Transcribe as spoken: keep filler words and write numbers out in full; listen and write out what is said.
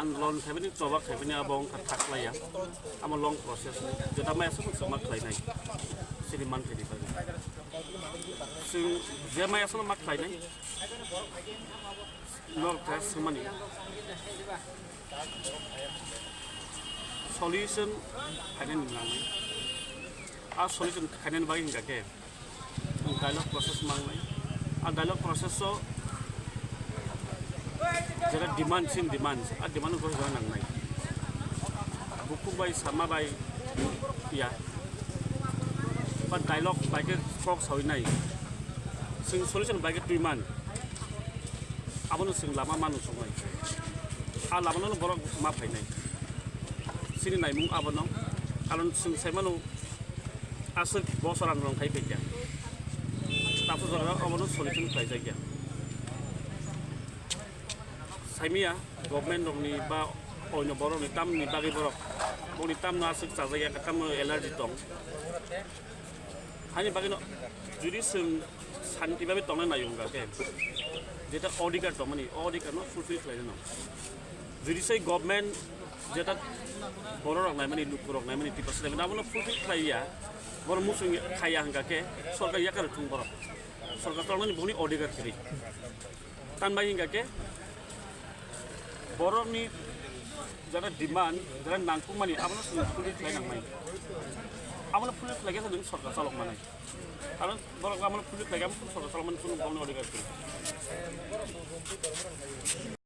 Andolon khaibani, choba khaibani abo wngkha thaklaiya. Amo long process ni. Jeta maya sono chwngma khlainai. Sini man khaidi bagwi. Chwng je maya sono ma khlainai. Nok ta swmani. Solution khainani nangnai. A solution khainani bagwi hingkha khe. Dialogue process mangnai. A dialogue process o jera demand, sin demand, a demand ko hwnna nangnai. Buku bai sama bai ya. Ba dialogue bai ke kok sawi nai. Sing solution bai ke twi man. Abono sing lama manu songnai. A lama no borok ma phainai. Sini naimung abono. Karon sing sai manu. Aswk bosor andolon khai phaikha. Tabuk jora obono solution khlaijakya. Saimia government rokni ba oino borokni tamni bagwi borok. Boni tamno aswk chajakya, tamno allergy tong. Hani bagwino judi chwng santi bagwi tongna nai wngkha khe, jeta odhikar tongmani, o odhikarno fulfill khlainai no. Judi se government jeta borok rok naimani, luku rok naimani, Tiprasa naimani, abono fulfill khlaiya, borok muchung khaiya hingkha khe sorkar yakar thung borok. Sorkar tongmani boni odhikar kwrwi. Tan bai hingkha khe borokni jeta demand, jeta nangkukmani, abono chwng fulfill khlai nangmani. Abono fulfill khlai khe chwng sorkar chalok manai. Karon borok abono fulfill khlai khe abo sorkar chalok mani chwng boni odhikar kwrwi.